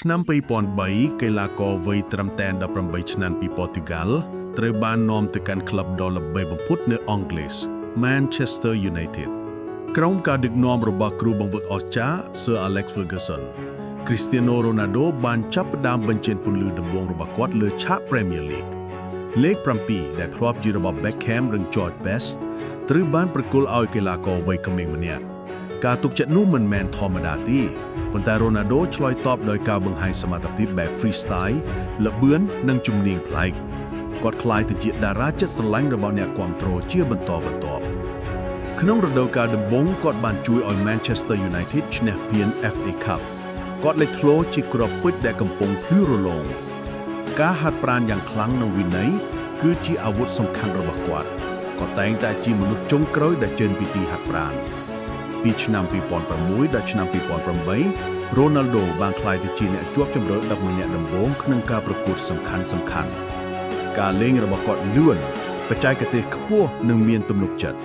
ឆ្នាំ2003កីឡាករវ័យត្រឹមតែ18ឆ្នាំពីប៉ូទុយហ្គាល់ត្រូវបាននាំទៅកាន់ក្លឹបដ៏ល្បីបំផុតនៅអង់គ្លេស Manchester United ក្រោមការដឹកនាំរបស់គ្រូបង្វឹកអស្ចារ្យ Sir Alex Ferguson Cristiano Ronaldo បានចាប់ផ្ដើមបញ្ចេញពន្លឺដំបូងរបស់គាត់លើឆាក Premier League លេខ7ដែលធ្លាប់ជារបស់ Beckham និង George Best ត្រូវបានប្រគល់ឲ្យកីឡាករវ័យក្មេងម្នាក់ការទុកចិត្តនោះមិនមែនធម្មតាទេប៉ុន្តែ Ronaldo ឆ្លើយតបដោយការបង្ហាញសមត្ថភាពបែប freestyle ល្បឿននិងជំនាញប្លែកគាត់ក្លាយទៅជាតារាចិត្តស្រឡាញ់របស់អ្នកគាំទ្រជាបន្តបន្ទាប់ ក្នុងរដូវកាលដំបូងគាត់បានជួយឲ្យ Manchester United ឈ្នះពាន FA Cup គាត់លេចធ្លោជាគ្រាប់ពេជ្រដែលកំពុងភ្លឺរលោងការហាត់ប្រាណយ៉ាងខ្លាំងនៅវិន័យគឺជាអាវុធសំខាន់របស់គាត់គាត់តែងតែជាមនុស្សចុងក្រោយដែលចេញពីទីហាត់ប្រាណពីឆ្នាំ2006ដល់ឆ្នាំ2008 Ronaldo បានក្លាយទៅជាអ្នកជាប់ជម្រើស11នាក់ដំបូងក្នុងការប្រកួតសំខាន់សំខាន់ៗការលេងរបស់គាត់លឿនបច្ចេកទេសខ្ពស់និងមានទំនុកចិត្ត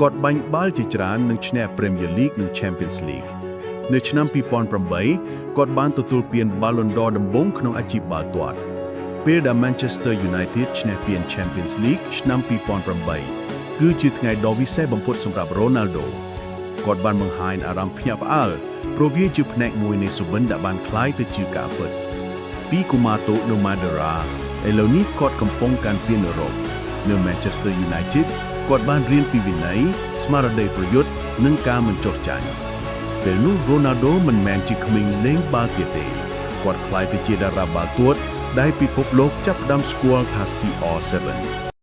គាត់បាញ់បាល់ជាច្រើននិងឈ្នះ Premier League និង Champions League នៅឆ្នាំ2008គាត់បានទទួលពាន Ballon d'Or ដំបូងក្នុងអាជីពបាល់ទាត់ពេលដែល Manchester United ឈ្នះពាន Champions League ឆ្នាំ2008គឺជាថ្ងៃដ៏វិសេសបំផុតសម្រាប់ Ronaldo គាត់បានបង្ហាញអារម្មណ៍ភ្ញាក់ផ្អើលព្រោះវាជាផ្នែកមួយនៃសុបិនដែលបានក្លាយទៅជាការពិតពីកុមារតូចនៅ Madeira ឥឡូវនេះគាត់កំពុងកាន់ពានអឺរ៉ុបនៅ Manchester United គាត់បានរៀនពីវិន័យស្មារតីប្រយុទ្ធនិងការមិនចុះចាញ់ពេលនោះ Ronaldo មិនមែនជាក្មេងលេងបាល់ទៀតទេគាត់ក្លាយទៅជាតារាបាល់ទាត់ដែលពិភពលោកចាប់ផ្ដើមស្គាល់ថា CR7។